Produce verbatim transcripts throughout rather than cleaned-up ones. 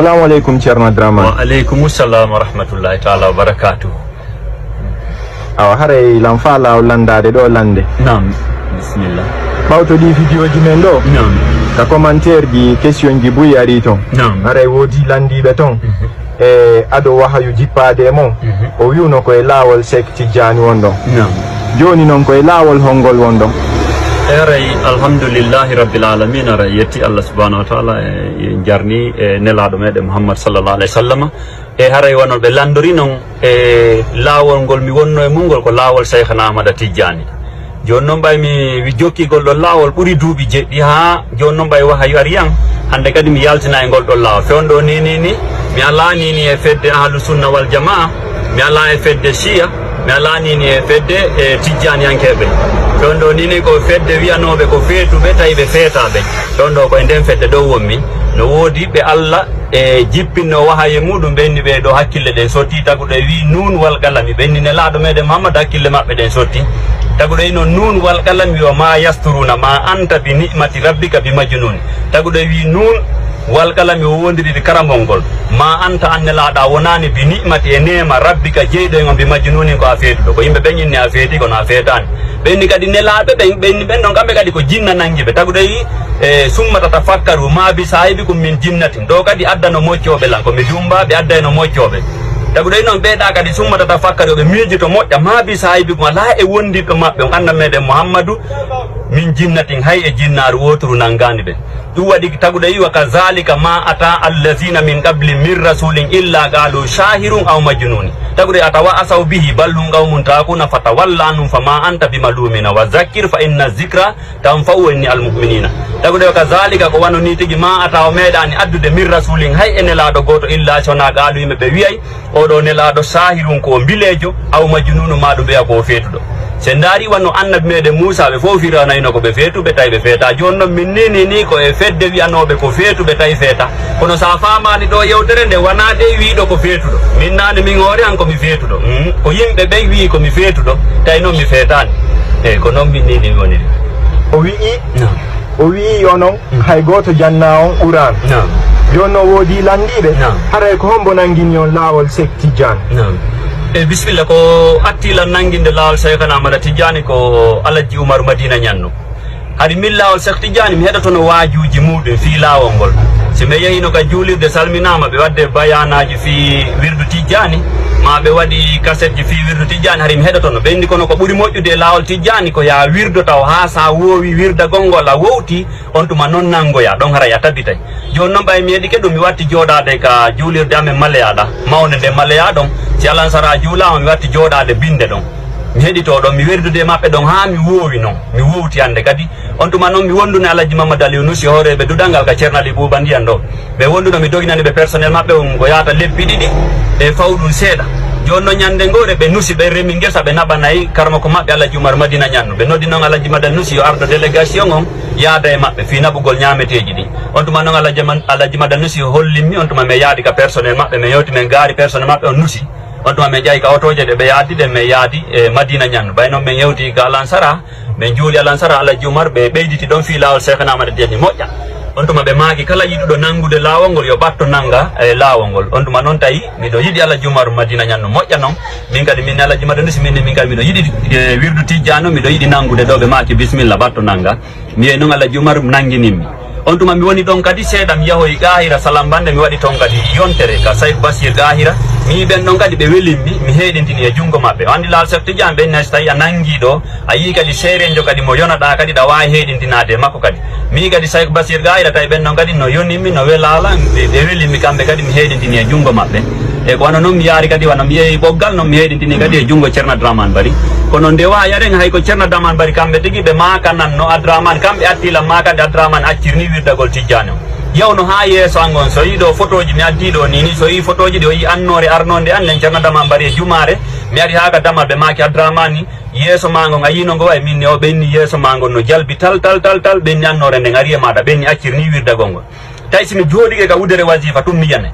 Assalamu aleykum, Ceerno Abdourahmane. Wa aleykum salam wa rahmatullahi taala wa barakatuh. Awa, haray lan faalaa o lanndaade ɗoo lannde. Naam, bisimilla. Ɓawto ɗii vidéo ji men ɗoo, Naam. ka commentaire ji, question ji buy arii ton. Naam. Haray woodii lanndiiɓe ton e ado wahayu jippaade e mon. O wi'uno ko e laawol Seek Tijjaani wonɗon. Naam. Jooni non, ko e laawol honngol wonɗon? Haray, alhamdulillahi rabbil alamina, haray yetti Allah subhanahu wa taala, e jarni e nelaaɗo meɗen Muhammad sallallahu alaihi wasallam. E haray wano ɓe lanndori non, e laawol ngol mi wonno e mum ngol ko laawol Seykhana Ahmada Tijjaani. Jooni non ɓay mi wi jokkigol ɗon laawol ɓuri duuɓi jeɗɗi, haa jooni non ɓay wahayu ari an, hannde kadi mi yaltina e ngol ɗon laawol. Fewndo ni, ni, ni, mi alaa ni, ni e fedde Ahlu Sunna wal Jamaa, mi alaa e fedde Shiya, mi alaa ni, ni e fedde e Tijjaaniyankeeɓe. Fewndo ni, ni ko fedde wi'anooɓe ko feetuɓe, tawi ɓe feetaaɓe. Fewndo ko e nden fedde ɗo wonmi. No woodi ɓe Allah e jippinno wahaye muɗum, ɓe inni ɓee ɗo hakkille ɗen sotti, taguɗo e wi nuun wal qalami, ɓe inni nelaaɗo meɗen Muhammad hakkille maɓɓe ɗen sotti. Taguɗo e non nuun wal qalami wa ma yasturuna ma anta bi ni'mati rabbika bi majnun. Taguɗo e wi nuun wal qalami o wondiriri karamol ngol. Ma anta an nelaaɗo a wonaani bi ni'mati e neema rabbika jeyɗo en on bi majnun ko a feetuɗo. Ko yimɓe ɓen inni a feeti kono a feetaani. Ɓe inni kadi nelaaɓe ɓen, ɓe inni ɓen ɗon kamɓe kadi ko jinna nangi ɓe. Taguɗo e wi e summa tatafakkaru ma bi saahibikum min jinnatin. Ɗo kadi addano moccooɓe lan, ko mi dumba ɓe addayno moccooɓe. Taguɗo e non ɓeeɗa kadi summa tatafakkaru, ɓe miijoto moƴƴa, ma bi saahibikum, alaa e wondiɗɗo maɓɓe on annda meɗen Muhammadu, min jinnatin, hay e jinnaaru wooturu nangaani ɓe. Ɗum waɗi taguɗo e wi wa kazalika ma ata allazina min qabli min rasulin illa qalu shahirun aw majnuni. Taguɗo e ata wa asaw bihi bal hum qawmun takuna fatawalla anhum fama anta bi malumina wa zakkir fa inna zikra tanfa'u inni almu'minina. Taguɗo e kazalika ko wano ni tigi ma ata o meeɗaani addude min rasulin hay e nelaaɗo gooto illa sona qaalu yimɓe ɓe wi'ay oɗo nelaaɗo saahirun ko o mbileejo aw majnunu ma ɗum ɓeya ko o feetuɗo. Si en ndaari wano annabi meɗen Muusa ɓe fof Firawna ino ko ɓe feetuɓe tawi ɓe feeta. Jooni non min ni ni ni ko e fedde wi'anooɓe ko feetuɓe tawi feeta. Kono sa faamaani ɗo yewtere nde wonaa de wiiɗo ko feetuɗo. Min naane min hoore an ko mi feetuɗo. Mm. Ko yimɓe ɓen wi'i ko mi feetuɗo tawi non mi feetaani. Eyi ko non min ni ni woniri. O wi'i Naam. O wi'i onon hay gooto janna on Qur'an. Naam. Jooni non woodi lanndiiɓe. Naam. Haray ko hombo nanngini on laawol Seek Tijjaan? Naam. E bisimilla ko atti lan nannginde laawol Seykhana Ahmada Tijjaani ko Alajji Umar Madina Ñanno. Hari min laawol Seek Tijjaani mi heɗotono waajuuji muuɗum fii laawol ngol. Si ɓe yehino ka juulirde salminaama ɓe waɗde bayaanaaji fii wirdu Tijjaani, maa ɓe waɗi kasetji fii wirdu Tijjaani hari mi heɗotono. Ɓe inni kono ko ɓuri moƴƴude e laawol Tijjaani ko yaa wirdo taw haa sa woowi wirdagol ngol a wowti, on tuma non nanngoyaa ɗon haray a tabitay. Jooni non ɓay mi heɗike ɗum mi watti jooɗaade ka juulirde amen Maleya ɗa, mawnde nde Maleya ɗon. Si alansara juulaama mi watti jooɗaade binnde ɗon. Mi heɗito ɗon mi wirdude e maɓɓe ɗon haa mi woowi non. Mi wowti hannde kadi. On tuma non mi wonduno e Alhaji Mamadou Aliou Noussi hooreeɓe duɗal ngal ka Ceerno Ali Buuba Ndiyan ɗo. Ɓe wonduno mi doginani ɓe personnel maɓɓe on ko yaata lebbi ɗiɗi e fawɗum seeɗa. Jooni non ñannde ngoore ɓe nusi ɓe remi ngesa ɓe naɓanay karamoko maɓɓe Alhaji Umar Madina Ñanno. Ɓe noddi non Alhaji Mamadou Aliou Noussi yo ardo délégation on yaada e maɓɓe fii naɓugol ñaameteeji ɗin. On tuma non Alhaji Man-, Alhaji Mamadou Aliou Noussi hollimmi on tuma men yaadi ka personnel maɓɓe men yewti men gaari personnel maɓɓe on nusi. On tuma men ƴawi ka otooje ɗe ɓe yaaddi ɗen men yaadi e Madina Ñanno. Ɓay non men yewti ka Alansara. Min juuli alansara Alhaji Umar ɓe ɓeyditi ɗon fii laawol Seekhana Ahmada Tijjaani moƴƴa. On tuma ɓe maaki kala yiɗuɗo nanngude laawol ngol yo ɓatto nannga e laawol ngol. On tuma non tawi miɗo yiɗi Alhaji Umar Madina Ñanno moƴƴa non. Min kadi min Alhaji Mamadou Noussi min min kadi miɗo yiɗi e wirdu Tijjaani o miɗo yiɗi nanngude ɗo ɓe maaki bisimilla ɓatto nannga. Mi yehi non Alhaji Umar nannginimmi. On tuma mi woni ɗon kadi seeɗa mi yahoyi Qaahira Salambannde mi waɗi ton kadi yontere ka Saïd Basir Qaahira. Mi yi'i ɓen ɗon kadi ɓe welimmi mi heeɗintini e junngo maɓɓe. O anndi laawol Seek Tijjaani ɓe inni hay so tawi a nanngii ɗo a yi'i kadi seerenjo kadi mo yonaɗaa kadi ɗa waawi heeɗintinaade e makko kadi. Mi yi'i kadi Saïd Basir Qaahira tawi ɓen ɗon kadi no yonimmi no welaala ɓe ɓe welimmi kamɓe kadi mi heeɗintini e junngo maɓɓe. E ko wano non mi yaari kadi wano mi yehi ɓoggal non mi heeɗintini kadi e junngo Ceerno Abdourahmane Bari. Kono nde waayaren hay ko Ceerno Abdourahmane Bari kamɓe tigi ɓe maakananno Abdourahmane kamɓe atti lan maakande Abdourahmane accirni wirdagol Tijjaani o. Yawno haa yeeso an on so yiɗo fotooji mi addii ɗo nii nii so yii fotooji ɗi o yii annoore arnoonde an nen Ceerno Abdourahmane Bari e jumaare mi ari haa ka damal ɓe maaki Abdourahmane yeeso maa ngon a yiino ngo wayi min ne o ɓenni yeeso maa ngon no jalbi tal tal tal tal ɓenni annoore nden ari e maaɗa ɓenni accirni wirdagol ngol. Tawi si mi jooɗike ka wudere wasifa tun mi yiyane.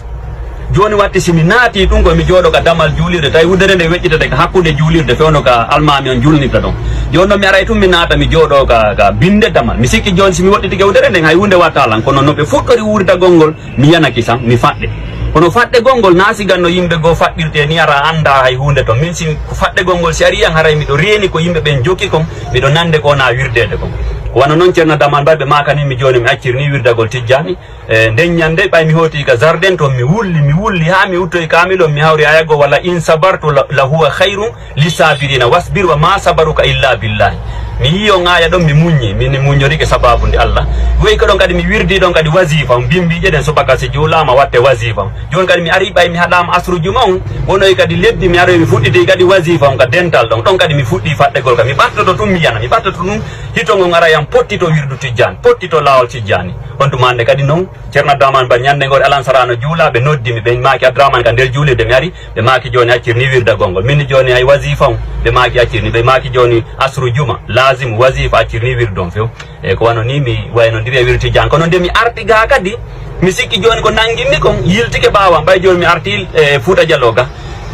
Jooni watti si mi naati ɗum ko mi jooɗo ka damal juulirde, tawi wuddere nde weƴƴitata ka hakkunde juulirde fewndo ka almaami on julnirta ɗon. Jooni noon mi aray tun mi naata mi jooɗo ka, ka binde damal. Mi sikki jooni si mi woɗɗitike wuddere nden hay huunde watta lan, kono no ɓe fuɗɗori wuurdagol ngol, mi yanaki san, mi faɗɗe. Kono faɗɗegol ngol naa sigan no yimɓe goo faɗɗirte ni, ara annda hay huunde ton. Min si ko faɗɗegol ngol si ari an haray miɗo reeni ko yimɓe ɓen jokki kon, miɗo nande ko wona wirdeede kon. Ko wano noon Ceerno Damal Mbar ɓe maakani mi jooni mi accir ni wirdagol Tijjaani. E nden ñande ɓay mi hooti ka jardin to mi wulli, mi wulli haa mi uttoyi kaamil on mi hawri ayagol wala in sabartu la, la huwa khayrun li sabirina wasbir wa ma sabaruka illa billahi. Mi yii on aaya ɗon mi muññi, min mi muññorike sababu nde Allah. Weyi ko ɗon kadi mi wirdi ɗon kadi wasifa on, bimbiije ɗen subaka si juulaama watte wasifa on. Jooni kadi mi ari ɓay mi haɗaama asru juma on, wonoyi kadi lebbi mi aroyi mi fuɗɗiti kadi wasifa on ka dental ɗon. Ɗon kadi mi fuɗɗi faɗɗegol ka. Mi ɓattoto tun mi yana, mi ɓattoto tun hito ngon ara yam pottito wirdu Tijjaan, pottito laawol Tijjaani. On tuma hannde kadi non, Ceerno Abdourahmane Ba ñannde ngoo Alansara no juula, ɓe noddi mi, ɓe maaki Abdourahmane ka nder juulirde mi ari, ɓe maaki jooni accir ni wirdagol ngol. Min ni jooni hay wasifa on, ɓe maaki accir ni, ɓe maaki jooni asru juma, laazim, wasifa, accir ni wirdu on few. E ko wano ni mi waynondiri e wirdu Tijjaan. Kono nde mi arti gaa kadi, mi sikki jooni ko nannginmi kon yiltike ɓaawo an, ɓay jooni mi arti e Fuuta Jaloo ga.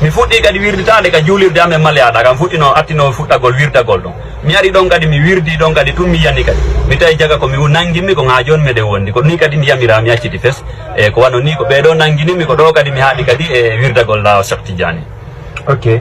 Mi fuɗɗii kadi wirditaade ka juulirde amen Maleyaɗa, kam fuɗɗino, attino fuɗɗagol wirdagol ɗon. Mi ari ɗon kadi, mi wirdi ɗon kadi, tun mi yani kadi. Mi tawi jaga ko mi nangimmi kon haa jooni meɗen wondi. Ko ni kadi mi yamira, mi acciti fes. E ko wano ni ko ɓee ɗoo nangini mi, ko ɗoo kadi mi haaɗi kadi e wirdagol laawo Cheikh Tidiane. Ok.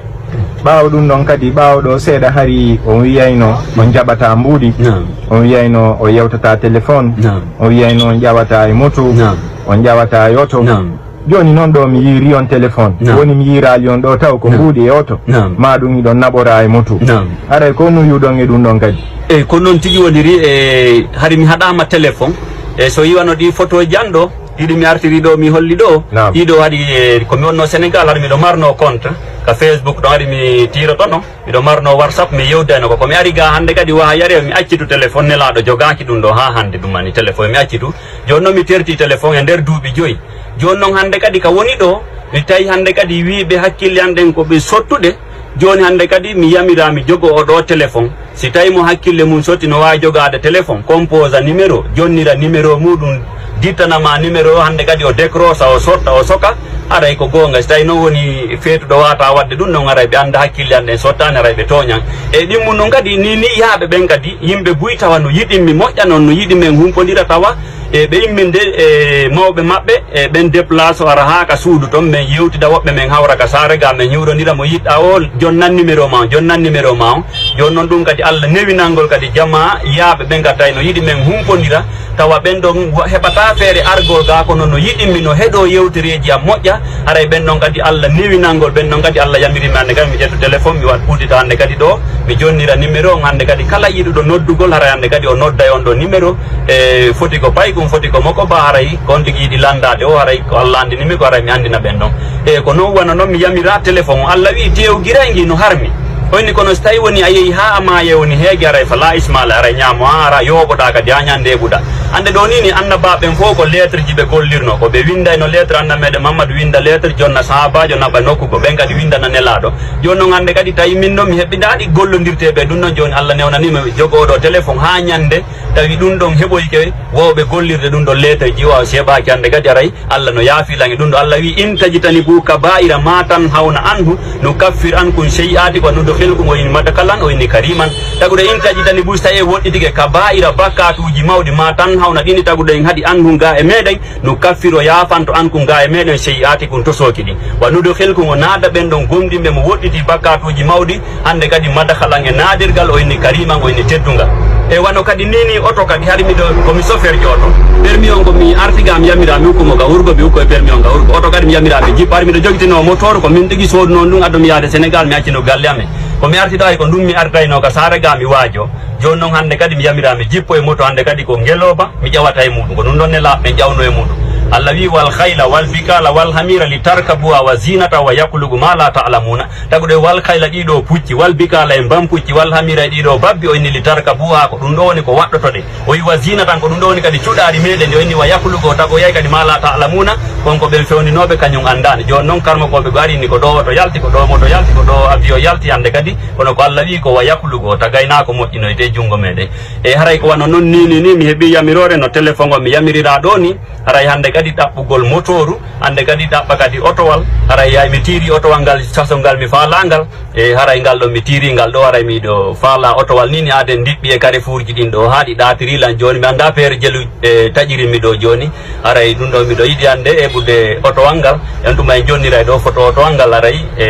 Ɓaawo ɗum ɗon kadi, ɓaawo ɗo seeɗa hari on wiyayno on jaɓata mbuuɗi. Naam. On wiyayno o yewtata téléphone. Naam. On wiyayno on ƴawata e moto. Naam. On ƴawata e oto. Naam. Jooni noon ɗo mi yiiri on téléphone. Naam. Woni mi yiiraali on ɗo taw ko Naam. mbuuɗi e oto. Naam. Ma ɗum hiɗon naɓora e moto. Naam. Haray ko nuyuɗon e ɗum ɗon kadi? Eyi, ko noon tigi woniri. E hari mi haɗaama téléphone. E so yiwano ɗi photo jan ɗo, ɗiɗi mi artiri ɗo, mi holli ɗo. Naam. Ɗiɗo hari, e, ko mi wonno Sénégal, hari miɗo marno compte ka Facebook ɗon, hari mi tiirotono. Miɗo marno WhatsApp, mi yewdayno ko. Ko mi ari ga hannde kadi waha yare, mi accitu téléphone nelaaɗo jogaaki ɗum ɗo haa hannde ɗum mani téléphone mi accitu. Jooni noon mi terti téléphone e nder duuɓi joyi. Jooni noon hannde kadi ka woni ɗo, mi tawi hannde kadi wiiɓe hakkille an ɗen ko ɓe sottuɗe. Jooni hannde kadi mi yamira mi jogo o ɗo téléphone. Si tawi mo hakkille mum sotti no waawi jogaade téléphone, composa numéro, jonnira numéro muɗum, dittana ma numéro o, hannde kadi o décrocha, o sotta, o soka. Haray ko goonga, si tawi noon woni feetuɗo waata waɗde ɗum noon, haray ɓe annda hakkille an ɗen sottaani, haray ɓe tooñan. E ɗimmu noon kadi, ni, ni yaaɓe ɓen kadi, yimɓe buy tawa no yiɗimmi moƴƴa noon, no yiɗi men humpondira tawa, e ɓe imminde e mawɓe maɓɓe, e ɓen déplace o ara haa ka suudu ton, men yewtida woɓɓe men hawra ka saare ga, men hiwrondira mo yiɗɗa o, jonnan numéro ma on, jonnan numéro ma on. Jooni noon ɗum kadi Allah newinangol kadi jamaa yaaɓe ɓen ka tawi no yiɗi men humpondira, tawa ɓen ɗon wo-, heɓata feere argol ga, kono no yiɗimmi no heɗoo yewtereeji am moƴƴa, haray ɓen ɗon kadi Allah newinangol, ɓen ɗon kadi Allah yamiri mi hannde kadi mi ƴettu téléphone, mi waɗ uddita hannde kadi ɗo, mi jonnira numéro on hannde kadi kala yiɗuɗo noddugol, haray hannde kadi o nodda e on ɗo numéro, e foti ko paykun, foti ko moko ba, haray ko on tigi yiɗi lanndaade o, haray ko Allah anndini mi ko haray mi anndina ɓen ɗon. E ko noon wano noon mi yamira téléphone o, Allah wi'i teewgiray ngi no harmi. O inni, kono so tawi woni a yehi haa a maaya woni heege, aray fa la isma la, aray ñaamo haa ara yooɓoɗaa kadi haa ñande heɓuɗaa. Hannde ɗoo nii ni annabaaɓe ɓen fof ko lettre ji ɓe gollirno, ko ɓe winndayno lettre, annabaa meɗen Mammadu winnda lettre, jonna sahaabaajo naɓa nokku, ko ɓen kadi winndana Nelaaɗo. Jooni noon hannde kadi tawi min ɗo mi heɓidaali gollondirteeɓe ɗum ɗon, jooni Allah newnanii mi jogooɗo téléphone haa ñande tawi ɗum ɗon heɓoyke wowɓe gollirde ɗum ɗon lettre ji o, si heɓaaki hannde kadi aray Allah no yaafi lan e ɗum ɗo. Allah wi, "In tajtanibu kaba'ira ma tanhawna anhu nukaffir ankum shay'atikum wa nudkhilkum o inni madkhalan o inni kariman." Taguɗo in tajtanibu, so tawi en woɗɗitike kaba'ira bakkatuuji mawɗi ma tanhawna ɗini taguɗo en haɗi anhu ga e meɗen, nukaffir o yaafanto ankum ga e meɗen shay'atikum tosooki ɗi. Wa nudkhilkum o naada ɓen ɗon gomɗinɓe mo woɗɗiti bakkatuuji mawɗi hannde kadi madkhalan e naadirgal, o inni kariman, o inni teddungal. E wano kadi ni, ni oto kadi hari miɗo, ko mi chauffeur ji oto. Permis on ko mi arti ga mi yamira mi ukku mo ga hurgo, mi ukku e permis on ga hurgo. Oto kadi mi yamira mi jippo. Hari miɗo jogitino motooru, ko min tigi sooduno ɗum, addu mi yaade Sénégal, mi accino galle amen. Ko mi arti ɗo hay ko ɗum mi artayno ka saare ga mi waajo. Jooni noon hannde kadi mi yamira mi jippo e moto, hannde kadi ko ngelooba mi ƴawata e muɗum. Ko ɗum ɗon Nelaaɓe ɓen ƴawno e muɗum. Allah wi, "Wal khayla wal bikala wal hamira li tarkabuha wa zinata wa yakhluqu ma la ta'lamuna." Taguɗo e wal khayla ɗiɗo pucci, wal bikala e mbam pucci, wal hamira e ɗiɗo babbi, o inni li tarkabuha, ko ɗum ɗo woni ko waɗɗotoɗen. O wi wa zinatan, ko ɗum ɗo woni kadi cuɗaari meɗen, o inni wa yakhluqu, o tagoyay kadi ma la ta'lamuna, kon ko ɓen fewninooɓe kañum anndaani. Jooni noon karmokooɓe goo ari ni ko ɗo oto yalti, ko ɗo moto yalti, ko ɗo avion yalti hannde kadi, kono ko Allah wi ko wa yakhluqu, o tagayna ko moƴƴinoyte junngo meɗen. E haray ko wano noon ni, ni, ni mi heɓi yamiroore no téléphone o mi yamirira ɗo ni, haray hannde kadi ɗaɓɓugol motooru, hannde kadi ɗaɓɓa kadi otowal. Haray yaay mi tiiri otowal ngal, sasol ngal mi faalaa ngal. E haray ngal ɗo mi tiiri ngal ɗo, haray miɗo faalaa otowal nii, ni aaden ndiɓɓi e carrefourji ɗin ɗo, haa ɗi ɗaatiri lan jooni. Mi anndaa feere jelu e taƴiri mi ɗo jooni. Haray ɗum ɗo miɗo yiɗi hannde heɓude otowal ngal. En tuma en jonniray ɗo foto otowal ngal, haray e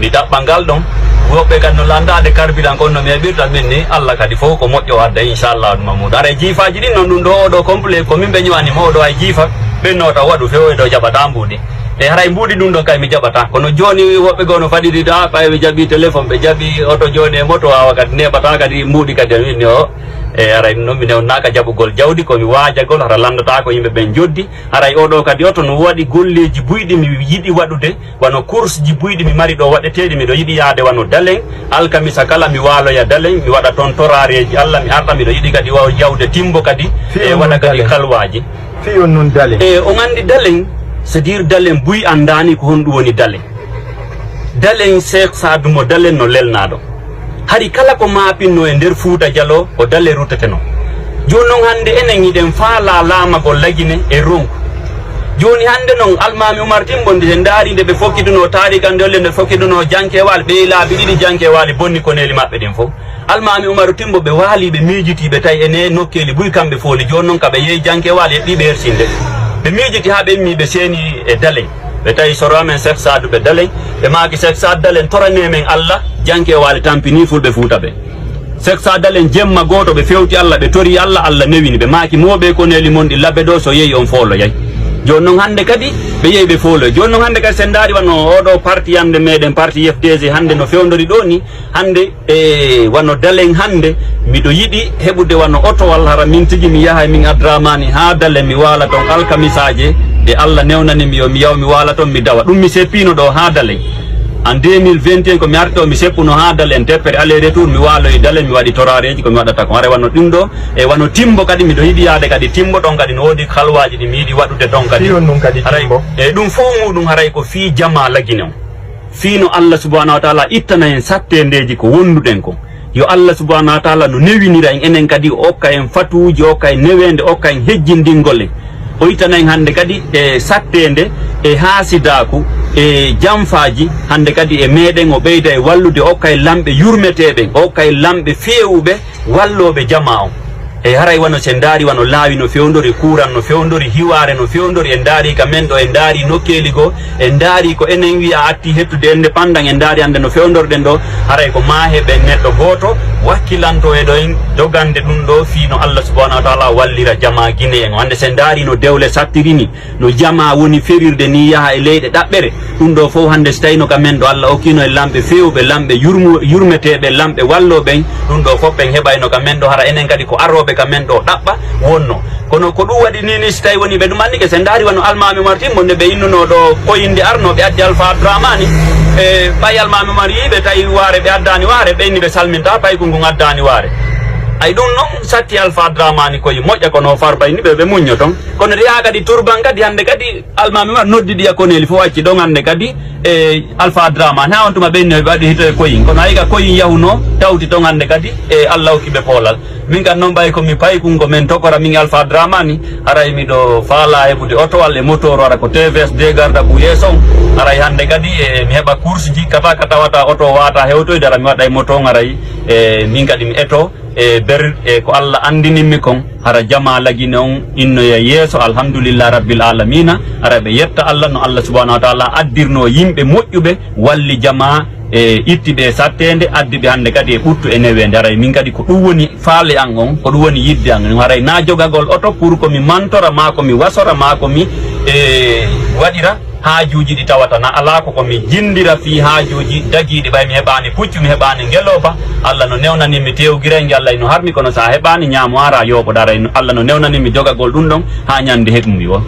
mi ɗaɓɓa ngal ɗon. Woɓɓe kadi no landaade carburant, kono no mi heɓirta min ni, Allah kadi fof ko moƴƴo o adda, inchallah, ɗum Mamoudou. Haray jiifaaji ɗin noon, ɗum ɗo oɗo complet ko min ɓe ɲoani mo, oɗo hay jiifa, ɓen no taw waɗu few e ɗo jaɓata mbuuɗi. E haray mbuuɗi ɗum ɗon kay mi jaɓata. Kono jooni woɓɓe goo no faɗiri da, ɓay ɓe jaɓi téléphone, ɓe jaɓi oto jooni e moto, awa kadi neɓata kadi mbuuɗi kadi min ni o. E haray ɗum ɗon mi newnaaka jaɓugol jawdi, ko mi waajagol, hara landata ko yimɓe ɓen joddi. Haray oɗo kadi oto no waɗi golleeji buyɗi mi yiɗi waɗude, wano course ji buyɗi mi mari ɗo waɗeteeɗi, miɗo yiɗi yaade wano Dalen, alkamisa kala mi waaloya Dalen, mi waɗa toon torareeji Allah, mi arɗa, miɗo yiɗi kadi wa-, yawde Timbo kadi, e waɗa kadi kalwaaji. Fiyon nun Dalen. E on anndi Dalen, c'est-à-dire Dalen buy anndaani ko honɗum woni Dalen. Dalen Seek Saadu mo Dalen no lelnaa ɗo. Hari kala ko maapinnoo e nder Fuuta Jaloo, ko Dalen ruttetenoo. Jooni non hannde enen hiɗen faalaa laamagol Lagine e Ronku. Jooni hannde non Almaami Umar Timbo, nde en ndaari nde ɓe fokkidunoo taariika nde, nde fokkidunoo Jankewaali, ɓe laabi ɗiɗi Jankewaali bonni koneeli maɓɓe ɗin fow. Almaami Umar Timbo ɓe waali, ɓe miijitii, ɓe tawi ene nokkeeli buy kamɓe fooli. Jooni non ka ɓe yehi Jankewaali, eɓɓii ɓe hersinde. Ɓe miijiti haa ɓe immii, ɓe seeni e Dalen. Ɓe tawi soro amen Seek Saadu ɓe Dalen. Ɓe maaki Seek Saadu Dalen, toranee men Allah, Jankewaali tampinii Fulɓe Fuuta ɓe. Seek Saadu Dalen jemma gooto ɓe fewti Allah, ɓe tori Allah, Allah newini ɓe. Maaki mooɓe koneeli mon ɗi labe ɗo, so yehi on fooloyay. Jooni non hannde kadi ɓe yehi ɓe fooloy. Jooni non hannde kadi sen ndaari wano oɗo parti hannde meɗen, parti F D G hannde no fewndori ɗo ni, hannde e wano Dalen hannde, miɗo yiɗi heɓude wano otowal, hara min tigi mi yahay min Abdramani haa Dalen, mi waala ton alkamisaaje, e Allah newnani mi yo mi yaw mi waala ton, mi dawa. Ɗum mi seppiino ɗo haa Dalen. En deux mille vingt et un ko mi arti ɗo, mi seppuno haa Dalen, teppere aller retour, mi waaloyi Dalen, mi waɗi torareeji ko mi waɗata ko. Haray wano ɗum ɗo, e wano Timbo kadi, miɗo yiɗi yaade kadi Timbo, ɗon kadi no woodi halwaaji ɗi mi yiɗi waɗude ton kadi. Fiyon ɗum kadi haray Timbo. E ɗum fof muɗum haray ko fii jamaa Lagine on. Fii no Allah subhanahu wa taala ittana en satteendeeji ko wonduɗen kon. Yo Allah subhanahu wa taala no newinira en, enen kadi o okka en fatuuji, o okka en neweende, o okka en hejjindingol en. O ittana en hannde kadi e satteende, e haasidaaku, e janfaaji, hannde kadi e meɗen o ɓeyda e wallude, o okka en lamɓe yurmeteeɓe, o okka en lamɓe feewuɓe, wallooɓe jamaa on. E haray wano sen ndaari wano laawi no fewndori, kuuran no fewndori, hiwaare no fewndori, en ndaari ka men ɗo, en ndaari nokkeeli goo, en ndaari ko enen wi'a atti hettude indépendant, en ndaari hannde no fewndorɗen ɗo, haray ko maa heɓen neɗɗo gooto wakkilanto e ɗo en dogande ɗum ɗo fii no Allah subhanahu wa taala wallira jamaa Gine en. Hannde sen ndaari no dewle sattiri ni, no jamaa woni ferirde ni yaha e leyɗe ɗaɓɓere. Ɗum ɗo fof hannde so tawino ka men ɗo Allah okkino en lamɓe feewɓe, lamɓe yurmo-, yurmeteeɓe, lamɓe wallooɓe en, ɗum ɗo fof en heɓayno ka men ɗo, hara enen kadi ko arooɓe ka men ɗo ɗaɓɓa wonno. Kono ko ɗum waɗi ni, ni so tawi woni ɓe ɗum anndi ke, sen ndaari wano Almaami Umar Timbo nde ɓe innunoo ɗo koyinde arno, ɓe addi Alfa Abdramani, e ɓay Almaami Umar yii ɓe tawi waare, ɓe addaani waare, ɓe inni ɓe salminta paykun ngun addaani waare. Ay ɗum noon satti Alfa Abdramani koye moƴƴa, kono o Farba inni ɓe, ɓe muñño toon. Kono riyaa kadi turban kadi hannde kadi Almaami Umar noddi ɗiya koneeli fof acci ɗon hannde kadi e Alfa Abdramani. Haa on tuma ɓe inni ɓe waɗi hito e koyin. Kono hay ka koyin yahunoo tawti toon hannde kadi e Allah hokki ɓe poolal. Min kan noon ɓay ko mi paykun ko men tokora min Alfa Abdramani. Haray miɗo faalaa heɓude oto walla e motooru hara ko T V S de garda bu yeeso on. Haray hannde kadi e mi heɓa course ji kata ka tawata oto waata hewtoyde hara mi waɗa e moto on haray e min kadi mi eto. E ber e ko Allah anndinimmi kon, hara jamaa Lagine on innoya yeeso, alhamdulillah rabbil alamina, hara ɓe yetta Allah no Allah subhanahu wa taala addirno yimɓe moƴƴuɓe, walli jamaa, e itti ɓe satteende, addi ɓe hannde kadi e ɓuttu e neweende. Haray min kadi ko ɗum woni faale an on, ko ɗum woni yidde an on. Haray na jogagol oto pour ko mi mantora, maa ko mi wasora, maa ko mi, e, waɗira haajuuji ɗi tawata na alaa ko, ko mi jinndira fii haajuuji dagiiɗi, ɓay mi heɓaani puccu, mi heɓaani ngelooba. Allah no newnani mi tewgiray nge, Allah no harmi, kono so a heɓaani ñaamo ara yooɓo ɗaray. Allah no newnani mi jogagol ɗum ɗon haa ñannde heɓumi wo.